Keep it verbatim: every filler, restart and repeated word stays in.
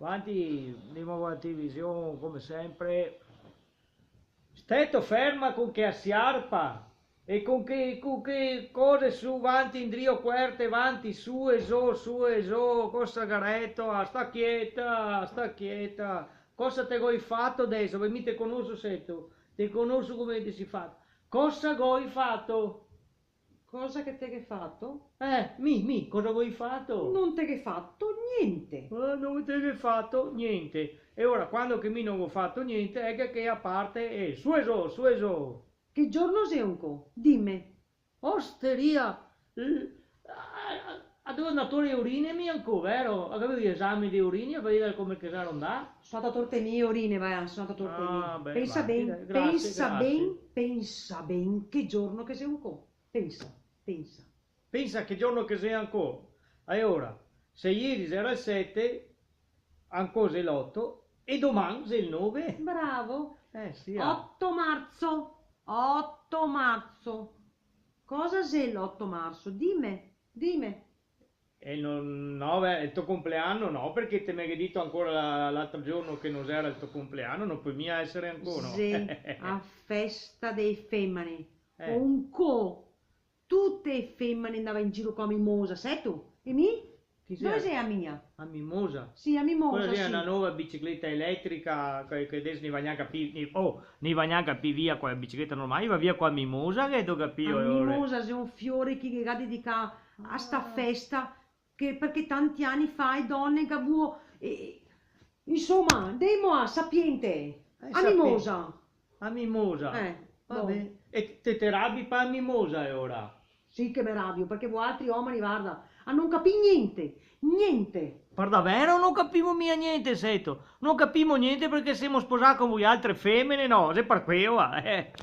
Vanti, de novo a television, come sempre. Steto ferma con che siarpa e con che, con che cose su, vanti, indrio, cuerte, vanti, su e zo, su e zo, cosa gareto, ah, sta chieta, sta chieta. Cosa te goi fato deso? Parché mi te conoso, seto, te conoso come te si fato. Cosa goi fato? Cosa che te ghe fato? Eh, mi, mi, cosa goi fato? No te ghe fato gnente. Eh, no te ghe fato gnente. E ora, quando che mi no go fato gnente, eco che a parte, eh, su e zo, su e zo. Che giorno xe ancò? Dime. Osteria, l-, a, a, a devo ndar a tor le urine mi ancò, vero? A gavevo i esami de urine, a vedar come che xero ndà. So ndata a torte mi e urine, va, so ndata a torte mi. Ah, beh, pensa ben, grazie, pensa ben, pensa ben che giorno che xe ancò. Pensa, pensa. Pensa che giorno che xe ancò. E ora, se ieri xera el sete, ancò xe l'oto, e doman xe el nove. Bravo. Eh, sì, ah. Oto marzo, oto marzo. Cosa xe l'oto marzo? Dime, dime. Eh, no, no, beh, el to compleano no, parché te me ghe dito ancora la-, l'altro giorno che no xera el to compleano, no pol mia esare ancora, no? Xe a festa dee femane. Eh. Ancò tute e femane ndava in giro co a mimosa, seto? E mi? Chi xe? Dove xe a mia? A mimosa? Sì, a mimosa, sì. Quela lì xe na nova bicicleta eletrica, che, che deso no i va gnanca pi, no i, oh, no i va gnanca pi via co a bicicleta normale, i va via co a mimosa, che te ga capìo, eh. A mimosa xe un fiore che i ghe ga dedicà a sta festa, che, parché tanti ani fa e done che ga vuo-, e, insoma, ndemo a Sapiente, eh, a Sapiente. Mimosa. A mimosa. Eh, va ben. E te, te rabi pa a mimosa, e ora? Sì che me rabio, parché voaltri omani, varda, a no capì gnente, gnente. Par davero no capimo mia gnente, seto. No capimo gnente parché semo sposà co voialtre femene, no? Xe par queo, eh.